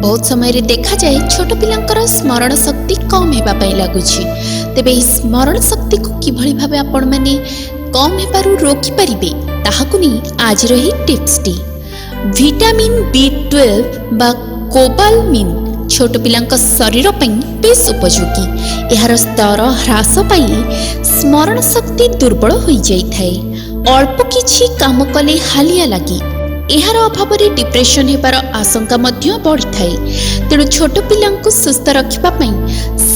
ବହୁତ ସମୟରେ ଦେଖାଯାଏ, ଛୋଟ ପିଲାଙ୍କର ସ୍ମରଣ ଶକ୍ତି କମ୍ ହେବା ପାଇଁ ଲାଗୁଛି। ତେବେ ଏହି ସ୍ମରଣ ଶକ୍ତିକୁ କିଭଳି ଭାବେ ଆପଣମାନେ କମ୍ ହେବାରୁ ରୋକିପାରିବେ, ତାହାକୁ ନେଇ ଆଜିର ଏହି ଟିପ୍ସଟି। ଭିଟାମିନ୍ ବି 12 ବା କୋବାଲମିନ୍ ଛୋଟ ପିଲାଙ୍କ ଶରୀର ପାଇଁ ବେଶ ଉପଯୋଗୀ। ଏହାର ସ୍ତର ହ୍ରାସ ପାଇଲେ ସ୍ମରଣ ଶକ୍ତି ଦୁର୍ବଳ ହୋଇଯାଇଥାଏ। ଅଳ୍ପ କିଛି କାମ କଲେ ହାଲିଆ ଲାଗେ। ଏହାର ଅଭାବରେ ଡିପ୍ରେସନ୍ ହେବାର ଆଶଙ୍କା ମଧ୍ୟ ବଢ଼ିଥାଏ। ତେଣୁ ଛୋଟ ପିଲାଙ୍କୁ ସୁସ୍ଥ ରଖିବା ପାଇଁ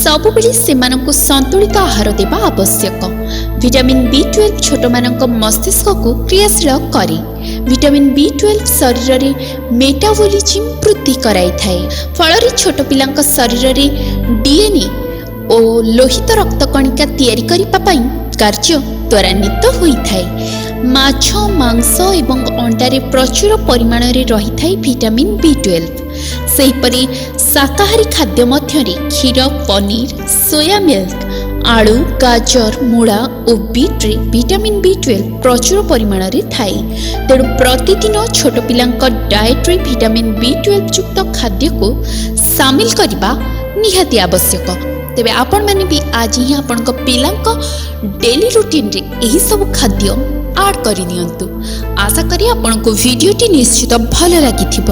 ସବୁବେଳେ ସେମାନଙ୍କୁ ସନ୍ତୁଳିତ ଆହାର ଦେବା ଆବଶ୍ୟକ। ଭିଟାମିନ୍ ବି 12 ଛୋଟମାନଙ୍କ ମସ୍ତିଷ୍କକୁ କ୍ରିୟାଶୀଳ କରେ। ଭିଟାମିନ୍ ବି 12 ଶରୀରରେ ମେଟାବୋଲିଜିମ୍ ବୃଦ୍ଧି କରାଇଥାଏ। ଫଳରେ ଛୋଟ ପିଲାଙ୍କ ଶରୀରରେ ଡିଏନ୍ଏ ଓ ଲୋହିତ ରକ୍ତ କଣିକା ତିଆରି କରିବା ପାଇଁ କାର୍ଯ୍ୟ ତ୍ୱରାନ୍ୱିତ ହୋଇଥାଏ। ମାଛ, ମାଂସ ଏବଂ ଅଣ୍ଡାରେ ପ୍ରଚୁର ପରିମାଣରେ ରହିଥାଏ ଭିଟାମିନ୍ ବି 12। ସେହିପରି ଶାକାହାରୀ ଖାଦ୍ୟ ମଧ୍ୟରେ କ୍ଷୀର, ପନିର, ସୋୟା ମିଲ୍କ, ଆଳୁ, ଗାଜର, ମୂଳା ଓ ବିଟ୍ରେ ଭିଟାମିନ୍ ବି 12 ପ୍ରଚୁର ପରିମାଣରେ ଥାଏ। ତେଣୁ ପ୍ରତିଦିନ ଛୋଟ ପିଲାଙ୍କ ଡାଏଟ୍ରେ ଭିଟାମିନ୍ ବି 12 ଯୁକ୍ତ ଖାଦ୍ୟକୁ ସାମିଲ କରିବା ନିହାତି ଆବଶ୍ୟକ। ତେବେ ଆପଣମାନେ ବି ଆଜି ହିଁ ଆପଣଙ୍କ ପିଲାଙ୍କ ଡେଲି ରୁଟିନରେ ଏହିସବୁ ଖାଦ୍ୟ ଆଡ଼୍ କରିନିଅନ୍ତୁ। ଆଶା କରି ଆପଣଙ୍କୁ ଭିଡ଼ିଓଟି ନିଶ୍ଚିତ ଭଲ ଲାଗିଥିବ।